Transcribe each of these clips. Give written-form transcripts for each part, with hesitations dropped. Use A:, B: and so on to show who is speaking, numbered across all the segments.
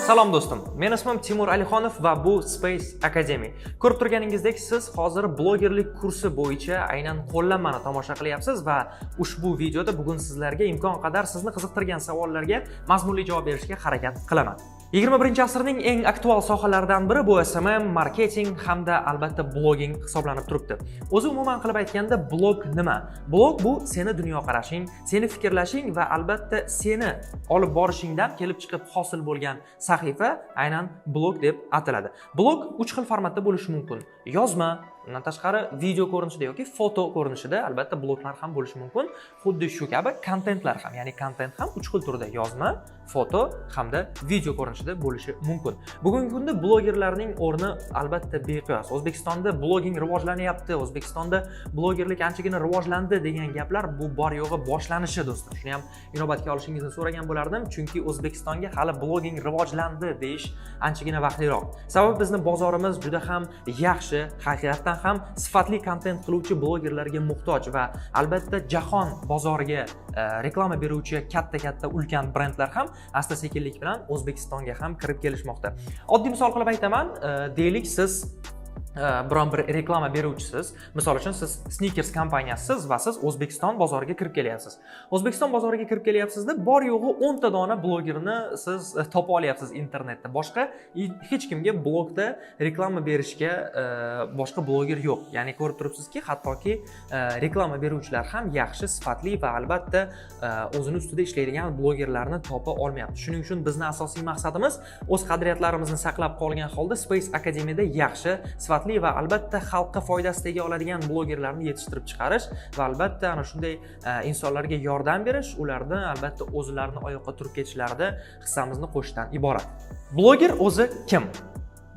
A: Salom, do'stim. Men ismim Timur Alixonov va bu Space Academy. Ko'rib turganingizdek, siz hozir blogerlik kursi bo'yicha aynan qo'llanmani tomosha qilyapsiz va ushbu videoda bugun sizlarga imkon qadar sizni qiziqtirgan savollarga mazmunli javob berishga harakat qilaman. 21-asrning eng aktual sohalaridan biri bu SMM, marketing hamda albatta blogging hisoblanib turibdi. O'zi umuman qilib aytganda, blog nima? Blog bu seni dunyoqarashing, seni fikrlashing va albatta seni olib borishingdan kelib chiqib hosil bo'lgan sahifa aynan blog deb ataladi. Blog uch xil formatda bo'lishi mumkin. Yozma, undan tashqari video ko'rinishida yoki foto ko'rinishida albatta bloglar ham bo'lishi mumkin. Xuddi shu kabi kontentlar ham, ya'ni kontent ham uch xil turda: yozma, foto hamda video ko'rinishida bo'lishi mumkin. Bugungi kunda blogerlarning o'rni albatta beqiyos. O'zbekistonda blogging rivojlanyapti, O'zbekistonda blogerlik anchagina rivojlandi degan gaplar bu bor yo'g'i boshlanishi, do'stlar. Shuni ham inobatga olishingizni so'ragan bo'lardim, chunki O'zbekistonga hali blogging rivojlandi deyish anchagina vaqtliroq. Sababi bizni bozorimiz juda ham yaxshi, haqiqatdan ham sifatli kontent qiluvchi blogerlarga muhtoj va albatta jahon bozoriga reklama beruvchi katta-katta ulkan brendlar ham asta sekinlik bilan O'zbekistonga ham kirib kelishmoqda. Oddiy misol qilib aytaman, deylik, siz biron bir reklama beruvchisiz. Misol uchun, siz Snickers kompaniyasisiz va siz O'zbekiston bozoriga kirib kelyapsiz. O'zbekiston bozoriga kirib kelyapsizda, bor yo'g'i 10 ta dona blogerni siz topa olyapsiz internetda. Boshqa hech kimga blogda reklama berishga boshqa bloger yo'q. Ya'ni ko'rib turibsizki, hattoki reklama beruvchilar ham yaxshi, sifatli va albatta o'zini ustida ishlaydigan blogerlarni topa olmayapti. Shuning uchun bizni asosiy maqsadimiz o'z qadriyatlarimizni saqlab qolgan holda Space Academyda yaxshi, sifatli va albatta xalqqa foydasi tega oladigan blogerlarni yetishtirib chiqarish va albatta ana shunday insonlarga yordam berish, ularni albatta o'zlarini oyoqqa turib ketishlarida hissamizni qo'shishdan iborat. Bloger o'zi kim?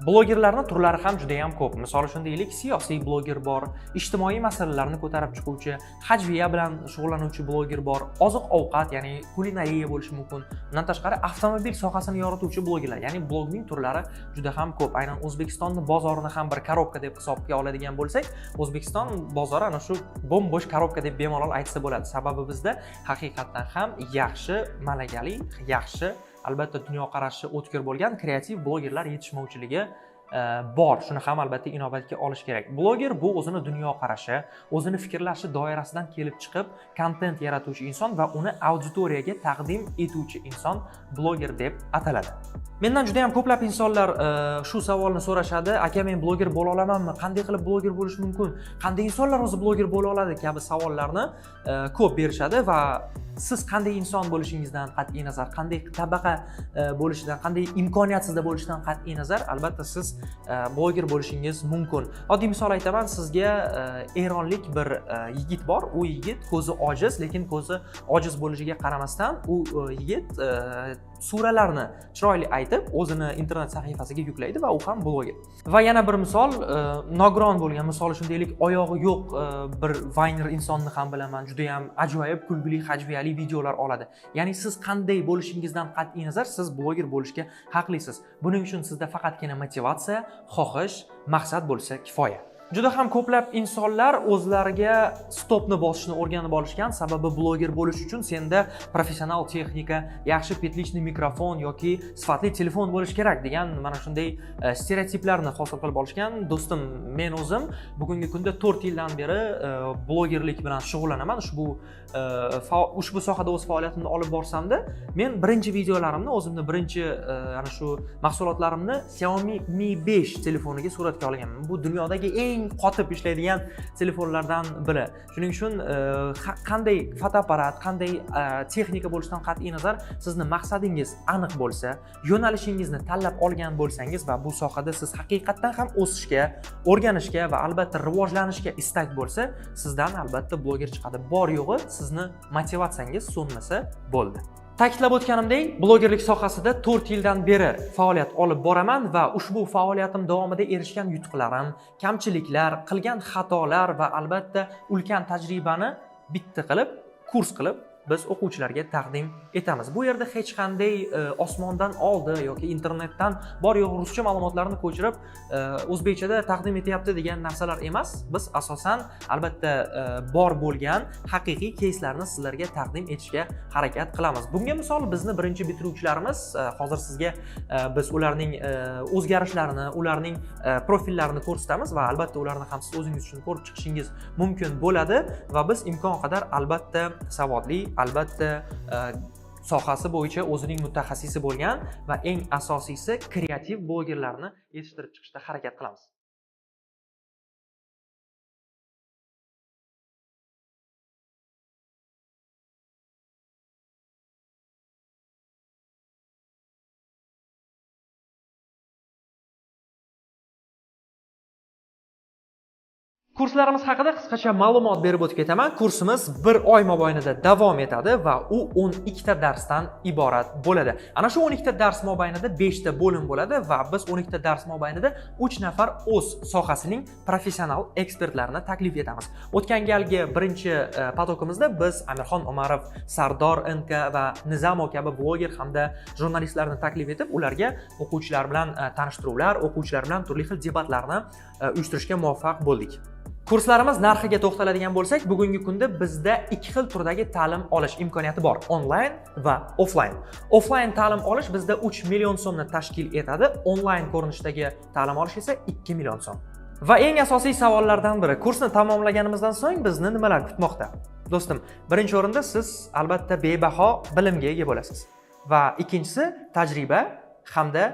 A: Blogerlarni turlari ham juda ham ko'p. Misol uchun, deylik, siyosiy bloger bor, ijtimoiy masalalarni ko'tarib chiquvchi, hajviya bilan shug'ullanuvchi bloger bor, oziq ovqat, ya'ni kulinariya bo'lishi mumkin. Undan tashqari avtomobil sohasini yorituvchi blogerlar, ya'ni blogning turlari juda ham ko'p. Aynan O'zbekistonni bozorini ham bir коробка deb hisobga oladigan bo'lsak, O'zbekiston bozori ana shu bo'm-bo'sh коробка deb bemalol aytsa bo'ladi. Sababi bizda haqiqatdan ham yaxshi, malakali, yaxshi, albatta dunyoqarashi o'tkir bo'lgan kreativ blogerlar yetishmovchiligi bor. Shuni ham albatta inobatga olish kerak. Bloger bu o'zini dunyoqarashi, o'zini fikrlashi doirasidan kelib chiqib kontent yaratuvchi inson va uni auditoriyaga taqdim etuvchi inson bloger deb ataladi. Mendan juda ham ko'plab insonlar shu savolni so'rashadi: "Aka, men bloger bo'la olamanmi? Qanday qilib bloger bo'lish mumkin? Qanday insonlar o'zi bloger bo'la oladi?" kabi savollarni ko'p berishadi. Va siz qanday inson bo'lishingizdan qat'iy nazar, qanday tabaqa bo'lishidan, qanday imkoniyat sizda bo'lishidan qat'iy nazar, albatta siz bloger bo'lishingiz mumkin. Oddiy misol aytaman sizga, eronlik bir yigit bor. U yigit ko'zi ojiz, lekin ko'zi ojiz bo'lishiga qaramasdan u yigit suralarni chiroyli aytib, o'zini internet sahifasiga yuklaydi va u ham bloger. Va yana bir misol, nogiron bo'lgan, misol uchun, deylik, oyog'i yo'q bir vayner insonni ham bilaman, juda ham ajoyib kulgili, hajviyali videolar oladi. Ya'ni siz qanday bo'lishingizdan qat'iy nazar siz bloger bo'lishga haqlisiz. Buning uchun sizda faqatgina motivatsiya, xohish, maqsad bo'lsa kifoya. Juda ham ko'plab insonlar o'zlariga stopni bosishni o'rganib olishgan. Sababi bloger bo'lish uchun senda professional texnika, yaxshi петличный mikrofon yoki sifatli telefon bo'lishi kerak degan mana shunday stereotiplarni hosil qilib olishgan. Do'stim, men o'zim bugungi kunda 4 yildan beri blogerlik bilan shug'ullanaman. Ushbu sohada o'z faoliyatimni olib borsamda, men birinchi videolarimni, o'zimni birinchi ana shu mahsulotlarimni Xiaomi Mi 5 telefoniga suratga olganman. Bu dunyodagi eng qotib ishlaydigan telefonlardan biri. Shuning uchun qanday fotoapparat, qanday texnika bo'lishidan qat'iy nazar, sizni maqsadingiz aniq bo'lsa, yo'nalishingizni tanlab olgan bo'lsangiz va bu sohada siz haqiqatdan ham o'sishga, o'rganishga va albatta rivojlanishga istak bo'lsa, sizdan albatta bloger chiqadi. Bor yo'g'i sizni motivatsiyangiz so'nmasa bo'ldi. Ta'kidlab o'tganimdek, blogerlik sohasida 4 yildan beri faoliyat olib boraman va ushbu faoliyatim davomida erishgan yutuqlarim, kamchiliklar, qilgan xatolar va albatta ulkan tajribani bitta qilib, kurs qilib biz o'quvchilarga taqdim etamiz. Bu yerda hech qanday osmondan oldi yoki internetdan bor yo'q ruscha ma'lumotlarni ko'chirib o'zbekchada taqdim etyapti degan narsalar emas. Biz asosan albatta bor bo'lgan haqiqiy keyslarni sizlarga taqdim etishga harakat qilamiz. Bunga misol bizni birinchi bitiruvchilarimiz, hozir sizga biz ularning o'zgarishlarini, ularning profillarini ko'rsatamiz va albatta ularni ham siz o'zingiz uchun ko'rib chiqishingiz mumkin bo'ladi va biz imkon qadar albatta savodli, albatta sohasi bo'yicha o'zining mutaxassisi bo'lgan va eng asosiysi kreativ blogerlarni yetishtirib chiqishda harakat qilamiz. Kurslarimiz haqida qisqacha ma'lumot berib o'tib ketaman. Kursimiz 1 oy mobaynida davom etadi va u 12 ta darsdan iborat bo'ladi. Ana shu 12 ta dars mobaynida 5 ta bo'lim bo'ladi va biz 12 ta dars mobaynida 3 nafar o'z sohasining professional ekspertlarini taklif etamiz. O'tgan galgi birinchi potokimizda biz Amirxon Umarov, Sardor NK va Nizamo kabi bloger hamda jurnalistlarni taklif etib, ularga o'quvchilar bilan tanishtiruvlar, o'quvchilar bilan turli xil debatlarni uyushtirishga muvaffaq bo'ldik. Kurslarimiz narxiga to'xtaladigan bo'lsak, bugungi kunda bizda 2 xil turdagi ta'lim olish imkoniyati bor: onlayn va offlayn. Offlayn ta'lim olish bizda 3 million so'mni tashkil etadi, onlayn ko'rinishdagi ta'lim olish esa 2 million so'm. Va eng asosiy savollardan biri, kursni tamomlaganimizdan so'ng bizni nimalar kutmoqda? Do'stim, birinchi o'rinda siz albatta bebaho bilimga ega bo'lasiz va ikkinchisi tajriba hamda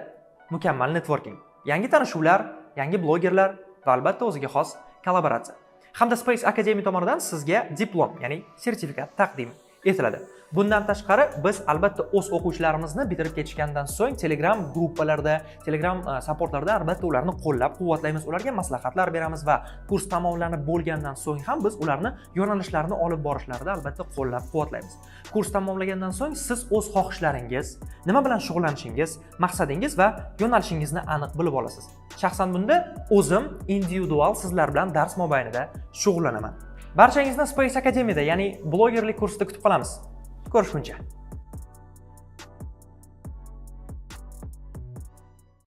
A: mukammal networking. Yangi tanishuvlar, yangi blogerlar va albatta o'ziga xos kollaboratsiya. Hamda Space Academy tomonidan sizga diplom, ya'ni sertifikat taqdim etiladi. Bundan tashqari biz albatta o'z o'quvchilarimizni bitirib ketishgandan so'ng Telegram gruppalarda, Telegram supportlarda albatta ularni qo'llab-quvvatlaymiz, ularga maslahatlar beramiz va kurs tamomlanib bo'lgandan so'ng ham biz ularni yo'nalishlarini olib borishlarida albatta qo'llab-quvvatlaymiz. Kurs tamomlagandan so'ng siz o'z xohishlaringiz, nima bilan shug'ullanishingiz, maqsadingiz va yo'nalishingizni aniq bilib olasiz. Shaxsan bunda o'zim individual sizlar bilan dars mobaynida shug'ullanaman. Barchangizni Space Academy'da, ya'ni blogerlik kursida kutib qolamiz. Ko'rishguncha.